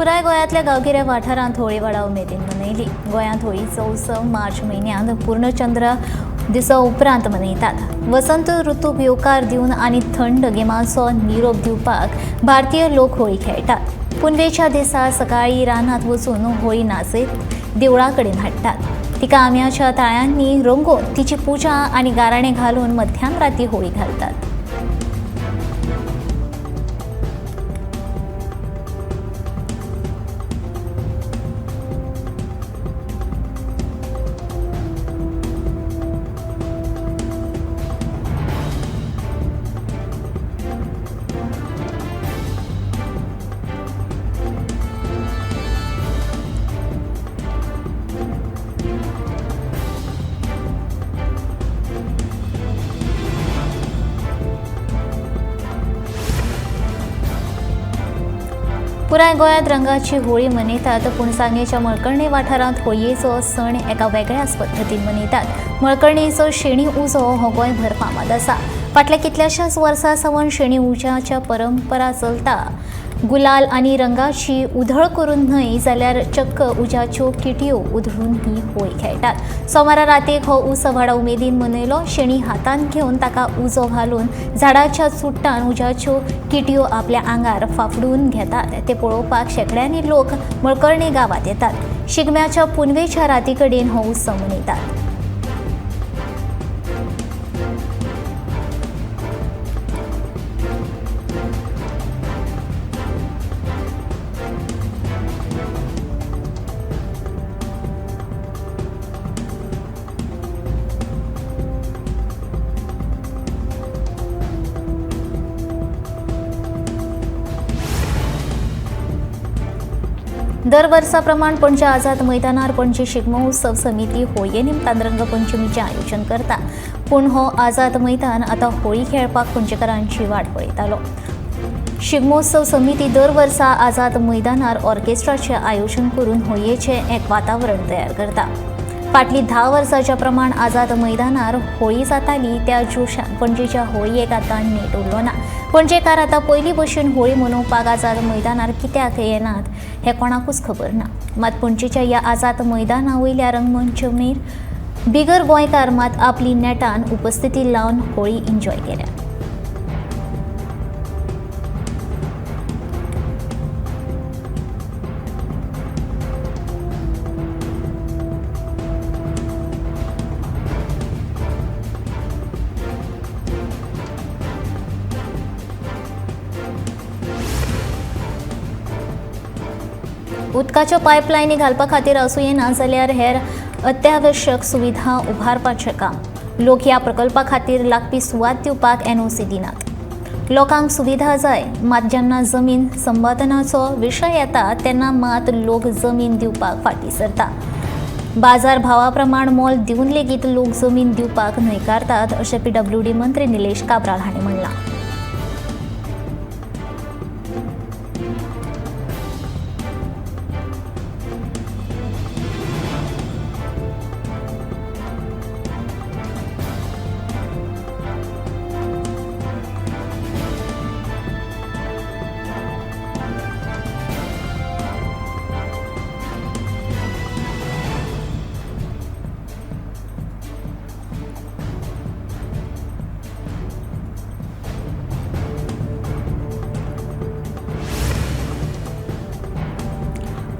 पुराय गोंयांतल्या गांवगिऱ्या वाठारांत होळी व्हडा उमेदीन मनयली. गोंयांत होळीचो उत्सव मार्च म्हयन्यांत पूर्णचंद्र दिसा उपरांत मनयतात. वसंत ऋतूक येवकार दिवन आनी थंड गिमाचो निरोप दिवपाक भारतीय लोक होळी खेळटात. पुनवेच्या दिसा सकाळीं रानांत वचून होळी नाचयत देवळा कडेन हाडटात. तिका आंब्याच्या ताळ्यांनी रंगोवन तिची पुजा आनी गाराणें घालून मध्यान राती होळी घालतात. पुराय गोंयांत रंगाची होळी मनयतात, पूण सांगेच्या मळकर्णे वाठारांत होळयेचो सण एका वेगळ्याच पद्दतीन मनयतात. मळकर्णेचो शेणी उजो हो गोंयभर फामाद आसा. फाटल्या कितल्याशाच वर्सां सावन शेणी उज्याच्या परंपरा चलता. गुलाल आनी रंगाची उधळ करून न्हय जाल्यार चक्क उज्याच्यो किटयो उधळून ही होळी खेळटात. सोमारा रातीक हो उत्सव व्हडा उमेदीन मनयलो. शेणी हातांत घेवन ताका उजो घालून झाडाच्या चुट्टान उज्याच्यो किटयो आपल्या आंगार फाफडून घेतात. ते पळोवपाक शेंकड्यांनी लोक मळकर्णे गांवांत येतात. शिगम्याच्या पुनवेच्या राती कडेन हो उत्सव मनयतात. दर वर्सा प्रमाण पणजे आझाद मैदानार पणजे शिगमो उत्सव समिती होळये निमतान रंगपंचमीचें आयोजन करता. पूण हो आझाद मैदान आतां होळी खेळपाक पणजेकारांची वाट पळयतालो. शिगमोत्सव समिती दर वर्सा आझाद मैदानार ऑर्केस्ट्राचें आयोजन करून होळयेचें एक वातावरण तयार करता. फाटलीं 10 वर्साच्या प्रमाण आझाद मैदानार होळी जाताली त्या जोशान पणजेच्या होळयेक आतां नेट उरलो ना. पणजेकार आतां पयलीं भशेन होळी मनोवपाक आझाद मैदानार कित्याक येनात हें कोणाकूच खबर ना. मात पणजेच्या ह्या आझाद मैदाना वयल्या रंगमंचमीर बिगर गोंयकार मात आपली नेटान उपस्थिती लावन होळी एन्जॉय केल्या. उदकाच्यो पायपलायनी घालपा खातीर आसूं येना जाल्यार हेर अत्यावश्यक सुविधा उबारपाचें काम. लोक ह्या प्रकल्पा खातीर लागपी सुवात दिवपाक एनओसी दिनात. लोकांक सुविधा जाय, मात जेन्ना जमीन संपादनाचो विशय येता तेन्ना मात लोक जमीन दिवपाक फाटीं सरता. बाजार भावा प्रमाण मोल दिवन लेगीत लोक जमीन दिवपाक न्हयकारतात अशें पीडब्ल्यूडी मंत्री निलेश काब्राल हांणी म्हणलां.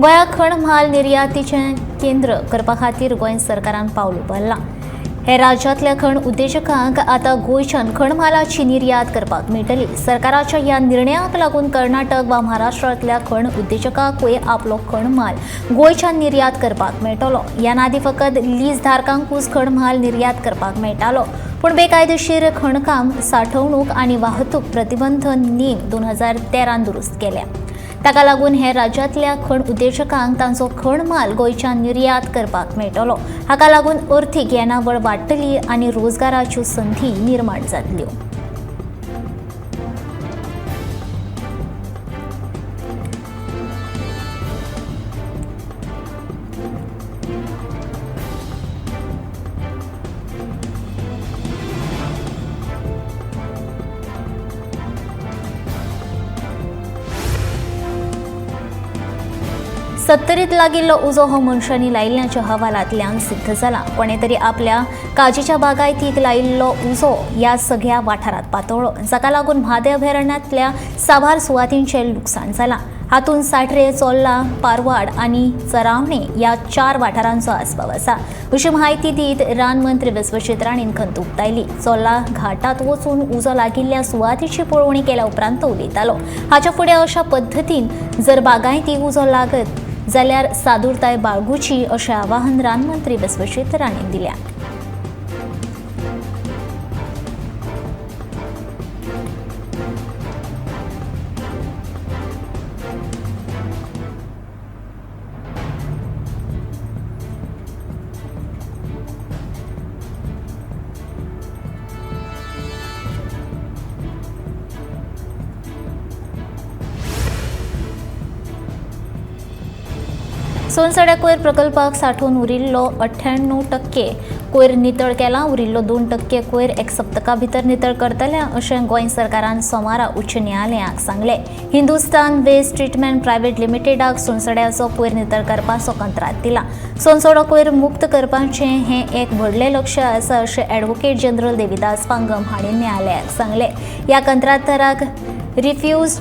गोंयांत खण म्हाल निर्यातीचें केंद्र करपा खातीर गोंय सरकारान पावल उबारलां. हे राज्यांतल्या खण उद्देजकांक आतां गोंयच्यान खण म्हालाची निर्यात करपाक मेळटली. सरकाराच्या ह्या निर्णयाक लागून कर्नाटक वा महाराष्ट्रांतल्या खण उद्देजकांकूय आपलो खण म्हाल गोंयच्यान निर्यात करपाक मेळटलो. ह्या आदीं फकत लीज धारकांकूच खण म्हाल निर्यात करपाक मेळटालो, पूण बेकायदेशीर खणकाम, साठवणूक आनी वाहतूक प्रतिबंध नेम 2013 दुरुस्त केल्या. ताका लागून हे राज्यांतल्या खण उद्देजकांक तांचो खण म्हाल गोंयच्यान निर्यात करपाक मेळटलो. हाका लागून अर्थीक येणावळ वाडटली आनी रोजगाराच्यो संदी निर्माण जातल्यो. सत्तरीत लागिल्लो उजो हो मनशांनी लायिल्ल्याच्या अहवालांतल्यान सिद्ध जाला. कोणे तरी आपल्या काजीच्या बागायतीक लायिल्लो उजो ह्या सगळ्या वाठारांत पातळ्ळो, जाका लागून म्हादय अभयारण्यांतल्या साबार सुवातींचें लुकसाण जालां. हातूंत साठरे, चोर्ला, पारवाड आनी चरावणे ह्या 4 वाठारांचो आस्पाव आसा, अशी म्हायती दीत रान मंत्री विश्वजीत राणेन खंत उक्तायली. चोर्ला घाटात वचून उजो लागिल्ल्या सुवातीची पळोवणी केल्या उपरांत तो उलयतालो. हाच्या फुडें अशा पद्दतीन जर बागायतीक उजो लागत जाल्यार सादूरताय बाळगुची अशें आवाहन रानमंत्री विश्वजीत राणेन दिल्या. सोनसड्या कोयर प्रकल्पाक सांठोवन उरिल्लो 98% कोयर नितळ केला. उरिल्लो 2% कोयर एक सप्तका भितर नितळ करतले अशें गोंय सरकारान सोमारा उच्च न्यायालयाक सांगलें. हिंदुस्तान वेस्ट ट्रिटमेंट प्रायव्हेट लिमिटेडाक सोनसड्याचो कोयर नितळ करपाचो कंत्राट दिला. सोनसडो कोयर मुक्त करपाचें हें एक व्हडलें लक्ष आसा अशें ॲडव्होकेट जनरल देविदास पांगम हांणी न्यायालयाक सांगलें. ह्या कंत्राटदाराक रिफ्यूज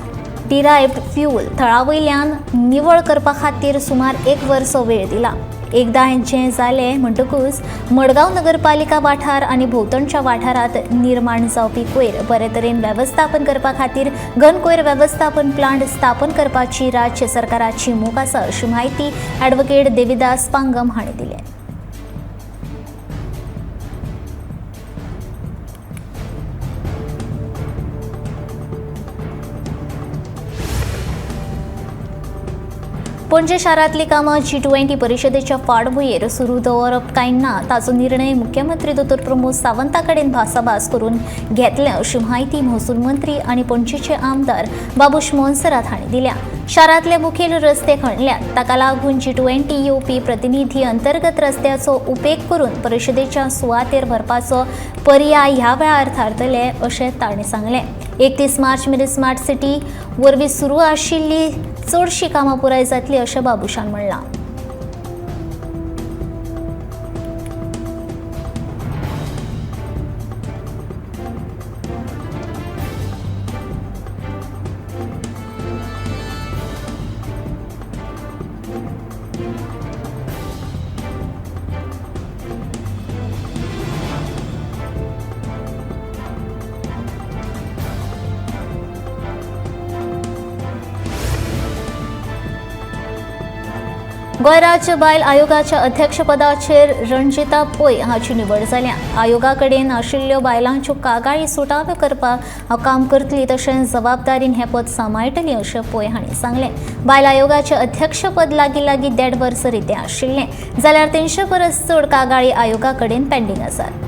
डिरायव्ड फ्यूल थळावयल्यान निवळ करपा खातीर सुमार 1 वर्स वेळ दिला. एकदां जें जालें म्हणटकूच मडगांव नगरपालिका वाठार आनी भोंवतणच्या वाठारांत निर्माण जावपी कोयर बरे तरेन वेवस्थापन करपा खातीर घन कोयर वेवस्थापन प्लांट स्थापन करपाची राज्य सरकाराची मोख आसा, अशी म्हायती ॲडव्होकेट देविदास पांगम हांणी दिली. पणजे शारांतली कामां G20 परिशदेच्या फाटभुंयेर सुरू दवरप काय ना ताचो निर्णय मुख्यमंत्री दोतोर प्रमोद सावंता कडेन भासाभास करून घेतले, अशी म्हायती महसूल मंत्री आनी पणजेचे आमदार बाबूश मोन्सेरात हांणी दिल्या. शारांतले मुखेल रस्ते खणल्यात, ताका लागून G20 येवपी प्रतिनिधी अंतर्गत रस्त्याचो उपेग करून परिशदेच्या सुवातेर व्हरपाचो पर्याय ह्या वेळार थारतले अशें ताणें सांगलें. 31 मार्च मेरेन स्मार्ट सिटी वरवीं सुरू आशिल्ली चडशी कामां पुराय जातली अशें बाबूशान म्हणलां. गोंय राज्य बायल आयोगाच्या अध्यक्षपदाचेर रणजिता पै हाची निवड जाल्या. आयोगा कडेन आशिल्ल्यो बायलांच्यो कागाळी सुटाव्यो करपाक हांव काम करतली, तशेंच जबाबदारीन हें पद सांबाळटली अशें पै हांणी सांगलें. बायल आयोगाचें अध्यक्षपद लागीं लागीं 1.5 वर्स रितें आशिल्लें, जाल्यार 300 परस चड कागाळी आयोगा कडेन पेंडींग आसात.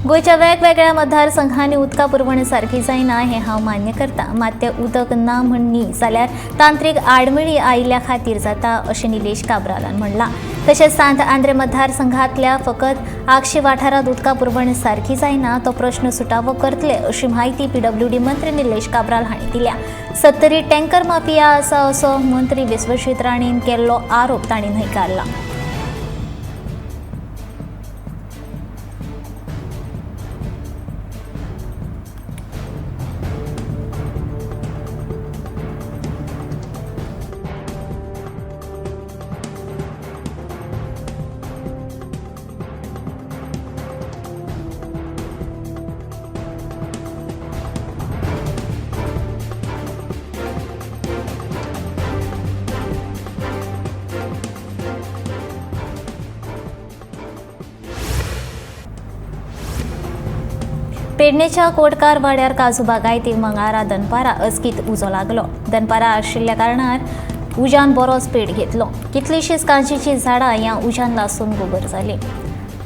गोंयच्या वेगवेगळ्या मतदारसंघांनी उदका पुरवण सारकी जायना हें हांव मान्य करता, मात तें उदक ना म्हण न्ही जाल्यार तांत्रीक आडमेळी आयिल्ल्या खातीर जाता अशें निलेश काब्रालान म्हणलां. तशेंच सांत आंद्रे मतदारसंघांतल्या फकत आगशी वाठारांत उदका पुरवण सारकी जायना तो प्रश्न सुटावो करतले अशी म्हायती PWD मंत्री निलेश काब्राल हांणी दिल्या. 70 टँकर माफिया आसा असो मंत्री विश्वजीत राणेन केल्लो आरोप तांणी न्हयकारला. पेडणेच्या कोटकार वाड्यार काजू बागायती मंगळारा दनपारा अचकीत उजो लागलो. दनपारा आशिल्ल्या कारणान उज्यान बरोच पेट घेतलो. कितलीशीच काजीचीं झाडां ह्या उज्यान लासून गोबर जालीं.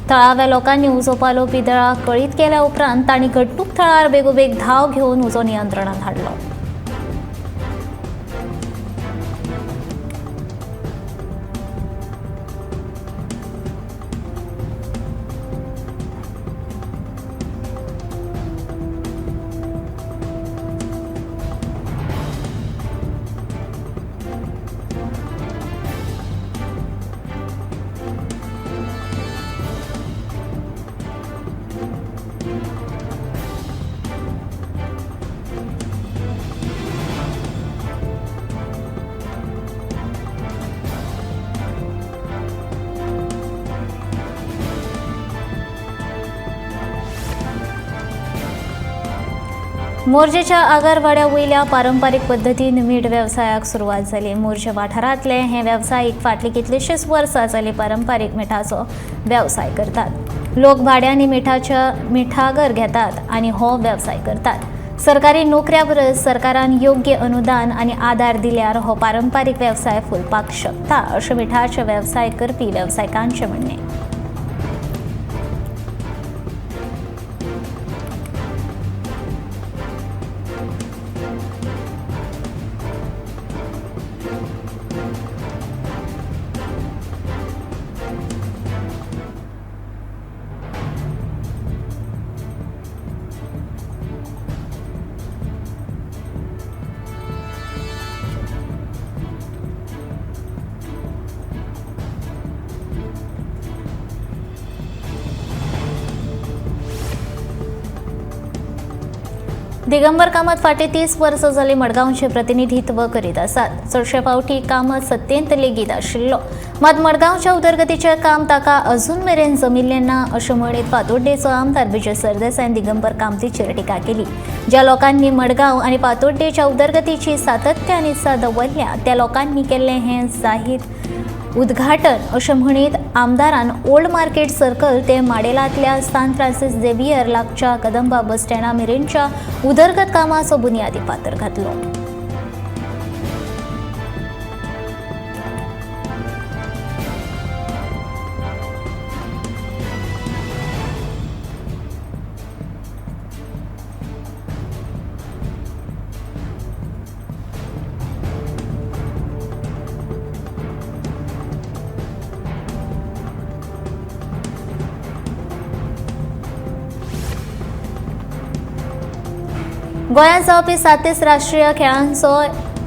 थळाव्या लोकांनी उजो पालोवपी दळाक कळीत केल्या उपरांत तांणी घडणूक थळार बेगोबेग धांव घेवन उजो नियंत्रणात हाडलो. मोरजेच्या आगारवाड्या वयल्या पारंपारीक पद्दतीन मीठ वेवसायाक सुरवात जाली. मोरजे वाठारांतले हे वेवसायीक फाटलीं कितलीशींच वर्सां जाली पारंपारीक मिठाचो वेवसाय करतात. लोक भाड्यांनी मिठागर घेतात आनी हो वेवसाय करतात. सरकारी नोकऱ्या परस सरकारान योग्य अनुदान आनी आदार दिल्यार हो पारंपारीक वेवसाय फुलपाक शकता अशें मिठाचे वेवसाय करपी वेवसायिकांचें म्हणणें. दिगंबर कामत फाटीं 30 वर्सां जालीं मडगांवचें प्रतिनिधित्व करीत आसात. चडशे फावटी कामत सत्तेंत लेगीत आशिल्लो, मात मडगांवच्या उदरगतीचें काम ताका अजून मेरेन जमिल्लें ना अशें म्हणीत फातोड्डेचो आमदार विजय सरदेसायान दिगंबर कामतीचेर टिका केली. ज्या लोकांनी मडगांव आनी फातोड्डेच्या उदरगतीची सातत्यान इत्सा दवरल्या त्या लोकांनी केल्लें हें जाहीर उद्घाटन अशें म्हणीत आमदारान ओल्ड मार्केट सर्कल ते माडेलांतल्या सान फ्रांसीस झेवियर लागच्या कदंबा बस स्टँडा मेरेनच्या उदरगत कामाचो बुन्यादी फातर घातलो. गोंयांत जावपी 37 राष्ट्रीय खेळांचो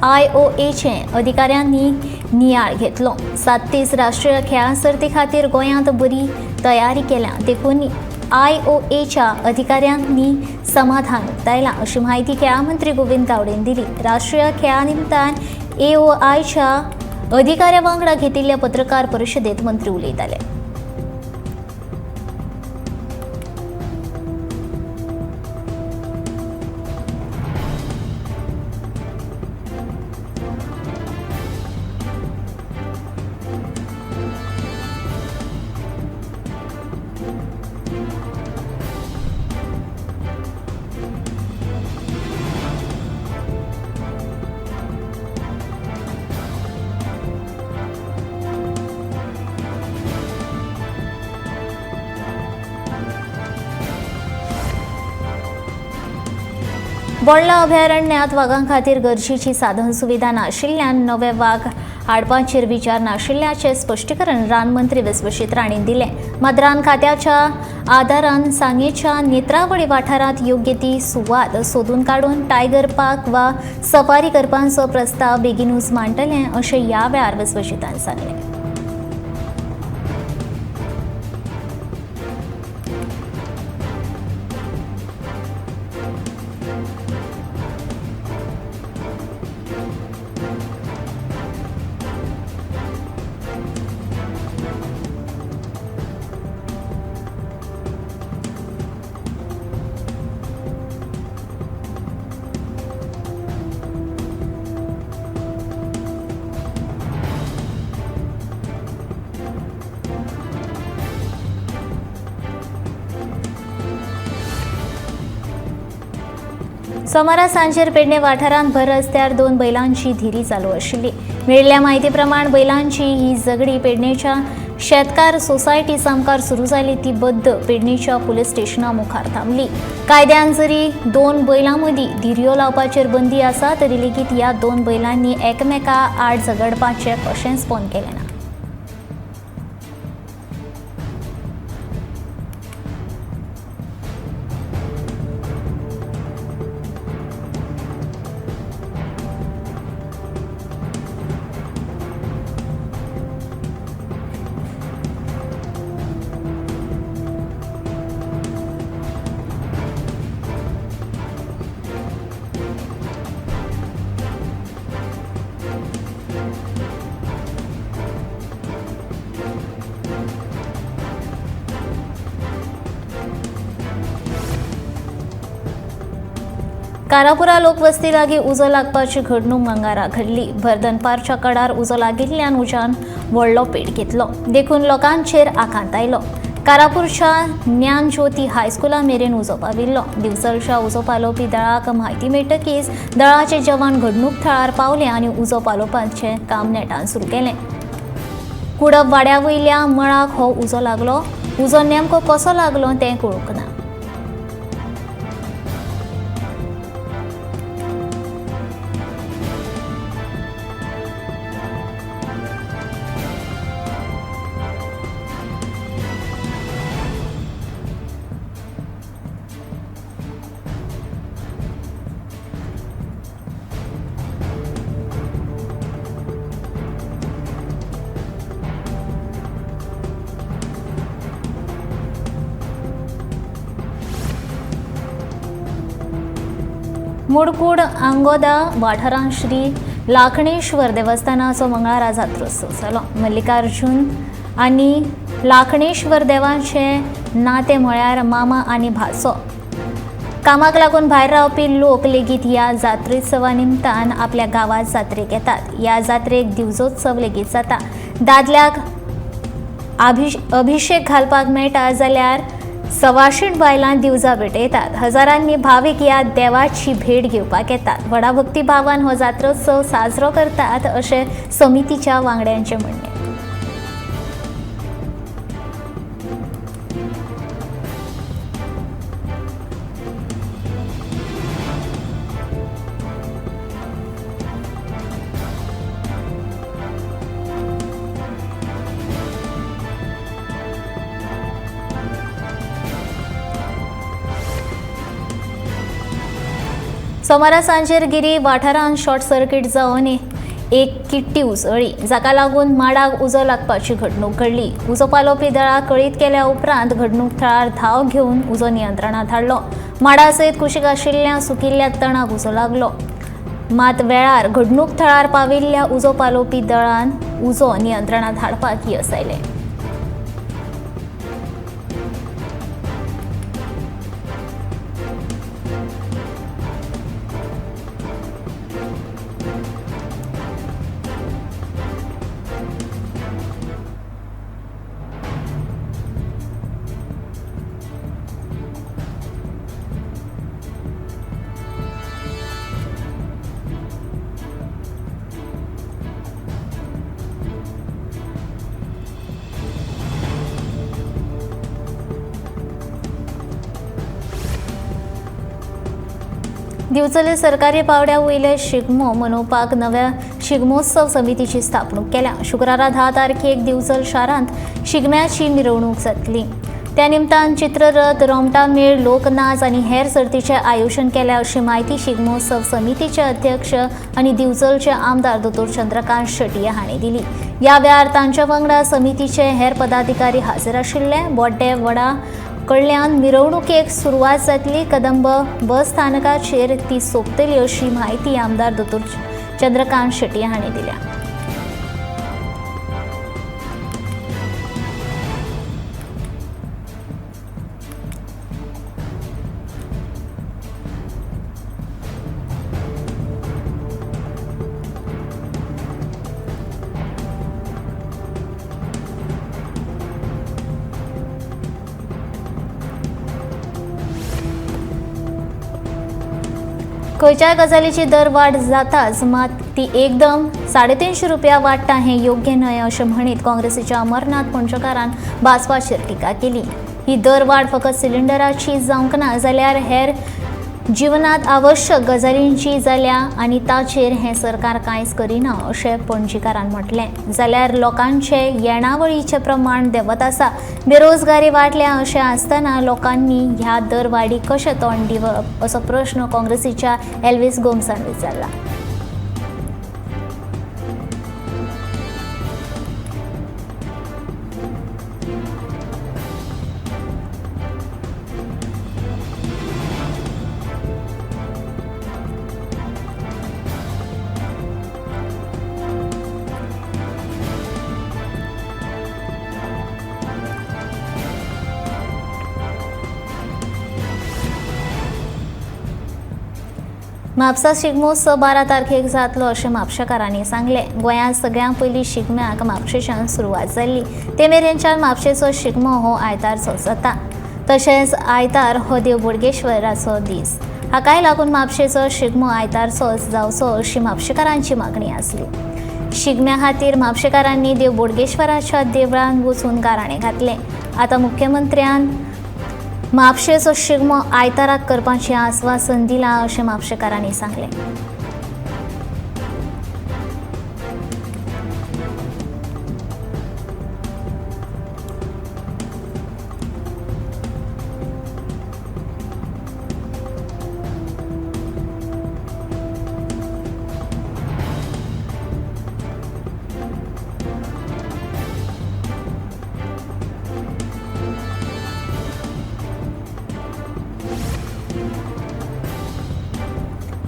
आयओएचे अधिकाऱ्यांनी नियाळ घेतलो. 37 राष्ट्रीय खेळां सर्ती खातीर गोंयांत बरी तयारी केल्या देखून आयओएच्या अधिकाऱ्यांनी समाधान उक्तायलां अशी म्हायती खेळां मंत्री गोविंद गावडेन दिली. राष्ट्रीय खेळां निमतान एओआयच्या अधिकाऱ्यां वांगडा घेतिल्ल्या पत्रकार परिशदेंत मंत्री उलयताले. बोंडला अभयारण्यात वागां खातीर गरजेची साधन सुविधा नाशिल्ल्यान नवे वाग हाडपाचेर विचार नाशिल्ल्याचें स्पश्टीकरण रान मंत्री विश्वजीत राणेन दिलें. मात रान खात्याच्या आदारान सांगेच्या नेत्रावळी वाठारांत योग्य ती सुवात सोदून काडून टायगर पार्क वा सफारी करपाचो प्रस्ताव बेगीनूच मांडटले अशें ह्या वेळार विश्वजीतान सांगलें. सोमारा सांजेर पेडणे वाठारांत भर रस्त्यार दोन बैलांची धिरी चालू आशिल्ली. मेळिल्ल्या म्हायती प्रमाण बैलांची ही झगडी पेडणेच्या शेतकार सोसायटी सामकार सुरू जाली. ती बद्द पेडणेच्या पुलीस स्टेशना मुखार थांबली. कायद्यान जरी दोन बैलां मदीं धिरयो लावपाचेर बंदी आसा तरी लेगीत ह्या दोन बैलांनी एकमेका आड झगडपाचें कशेंच बंद केलें ना. कारापुरा लोकवस्ती लागीं उजो लागपाची घडणूक मंगळारा घडली. भर दनपारच्या कडार उजो लागिल्ल्यान उज्यान व्हडलो पेट घेतलो, देखून लोकांचेर आकांत आयलो. कारापूरच्या ज्ञानज्योती हायस्कुला मेरेन उजो पाविल्लो. दिवचलच्या उजो पालोवपी दळाक म्हायती मेळटकीच दळाचे जवान घडणूक थळार पावले आनी उजो पालोवपाचें काम नेटान सुरू केलें. कुडप वाड्या वयल्या मळाक हो उजो लागलो. उजो नेमको कसो लागलो तें कळूंक ना. मुडकूड आंगोदा वाठारांत श्री लाखणेश्वर देवस्थानाचो मंगळारा जात्रोत्सव जालो. मल्लिकार्जुन आनी लाखणेश्वर देवाचे नातें म्हळ्यार मामा आनी भाचो. कामाक लागून भायर रावपी लोक लेगीत ह्या जात्रोत्सवा निमतान आपल्या गांवांत जात्रेक येतात. ह्या जात्रेक दिवजोत्सव लेगीत जाता. दादल्याक अभिषेक घालपाक मेळटा जाल्यार सवाशीण बायलां दिवजां भेटयतात. हजारांनी भावीक ह्या देवाची भेट घेवपाक येतात. व्हडा भक्तिभावान हो जात्रोत्सव साजरो करतात अशें समितीच्या वांगड्यांचें म्हणणें. सोमारा सांजेर गिरी वाठारांत शॉर्ट सर्किट जावन एक किट्टी उसळ्ळी, जाका लागून माडाक उजो लागपाची घडणूक घडली. उजो पालोवपी दळाक कळीत केल्या उपरांत घडणूक थळार धांव घेवन उजो नियंत्रणांत हाडलो. माडा सयत कुशीक आशिल्ल्या सुकिल्ल्या तणाक उजो लागलो. मात वेळार घडणूक थळार पाविल्ल्या उजो पालोवपी दळान उजो नियंत्रणांत हाडपाक येस आयलें. दिवचले सरकारी पावड्या वयले शिगमो मनोवपाक नव्या शिगमोत्सव समितीची स्थापणूक केल्या. शुक्रारा 10 तारखेक दिवचल शारांत शिगम्याची मिरवणूक जातली. त्या निमतान चित्ररथ, रोमटा मेळ, लोकनाच आनी हेर सर्तीचें आयोजन केल्या अशी म्हायती शिगमोत्सव समितीचे अध्यक्ष आनी दिवचलचे आमदार दोतोर चंद्रकांत शेट्ये हांणी दिली. ह्या वेळार तांच्या वांगडा समितीचे हेर पदाधिकारी हाजीर आशिल्ले. बोड्डे वडा कडल्यान मिरवणुकेक सुरवात जातली. कदंब बस स्थानकाचेर ती सोंपतली अशी म्हायती आमदार दोतोर चंद्रकांत शेट्ये हांणी दिल्या. खंयच्याय गजालीची दरवाड जाताच, मात ती एकदम 350 रुपया वाडटा हें योग्य न्हय अशें म्हणीत काँग्रेसीच्या अमरनाथ पणजेकारान भाजपाचेर टिका केली. ही दरवाड फकत सिलिंडराची जावंक ना जाल्यार हेर जिवनात आवश्यक गजालींची जाल्या आनी ताचेर हें सरकार कांयच करिना अशें पणजीकारान म्हटलें. जाल्यार लोकांचे येणावळीचें प्रमाण देंवत आसा, बेरोजगारी वाडल्या अशें आसतना लोकांनी ह्या दरवाडीक कशें तोंड दिवप असो प्रश्न काँग्रेसीच्या एल्विस गोम्सान विचारला. म्हापसा शिगमोत्सव 12 तारखेक जातलो अशें म्हापशेकारांनी सांगलें. गोंयांत सगळ्यां पयलीं शिगम्याक म्हापशेच्यान सुरवात जाल्ली ते मेरेनच्यान म्हापशेचो शिगमो हो आयतारचो जाता. तशेंच आयतार हो देव बोडगेश्वराचो दीस, हाकाय लागून म्हापशेचो शिगमो आयतारचोच जावचो अशी म्हापशेकारांची मागणी आसली. शिगम्या खातीर म्हापशेकारांनी देव बोडगेश्वराच्या देवळांत वचून गाराणें घातलें. आतां मुख्यमंत्र्यान म्हापशेचो शिगमो आयताराक करपाचें आस्वासन दिलां अशें म्हापशेकारांनी सांगलें.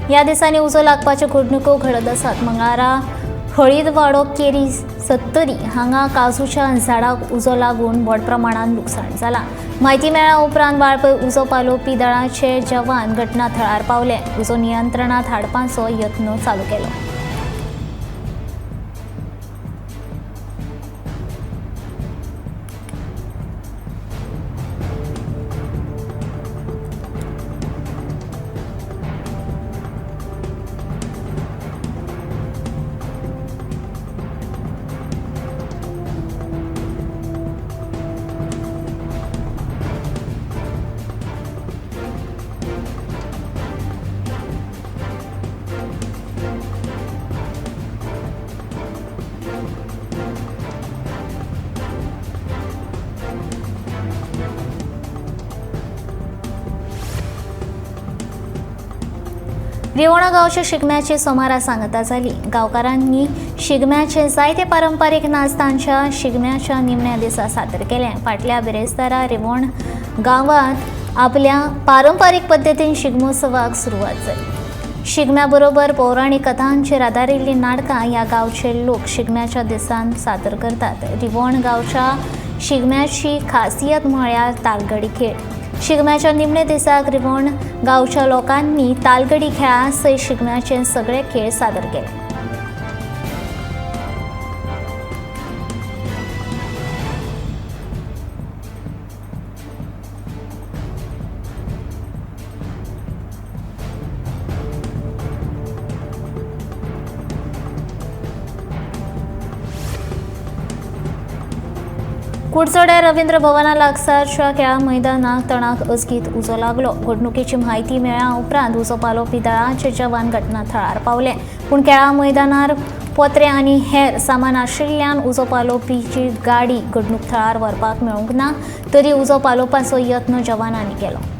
ह्या दिसांनी उजो लागपाच्यो घडणुको घडत आसात. मंगळारा हळीदवाडो केरी सत्तरी हांगा काजूच्या झाडाक उजो लागून व्हड प्रमाणात लुकसाण जालां. म्हायती मेळ्ळ्या उपरांत वाळपय उजो पालोवपी दळाचे जवान घटना थळार पावले. उजो नियंत्रणात हाडपाचो यत्न चालू केलो. रिवणा गांवच्या शिगम्याची सोमारा सांगता जाली. गांवकारांनी शिगम्याचे जायते पारंपारीक नाच तांच्या शिगम्याच्या निमण्या दिसा सादर केले. फाटल्या बिरेस्तारा रिवण गांवांत आपल्या पारंपारीक पद्दतीन शिगमोत्सवाक सुरवात जाली. शिगम्या बरोबर पौराणीक कथांचेर आदारिल्लीं नाटकां ह्या गांवचे लोक शिगम्याच्या दिसान सादर करतात. रिवण गांवच्या शिगम्याची खासियत म्हळ्यार तालगडी खेळ. शिगम्याच्या निमणे दिसाक रिवण गांवच्या लोकांनी तालगडी खेळा सयत शिगम्याचे सगळे खेळ सादर केले. कुडचड्यार रवींद्र भवना लागसारच्या खेळा मैदानाक तणाक अचकीत उजो लागलो. घडणुकेची म्हायती मेळ्ळ्या उपरांत उजो पालोवपी दळाचे जवान घटना थळार पावले. पूण खेळा मैदानार पोत्रे आनी हेर सामान आशिल्ल्यान उजो पालोवपीची गाडी घडणूक थळार व्हरपाक मेळूंक ना, तरी उजो पालोवपाचो यत्न जवानांनी केलो.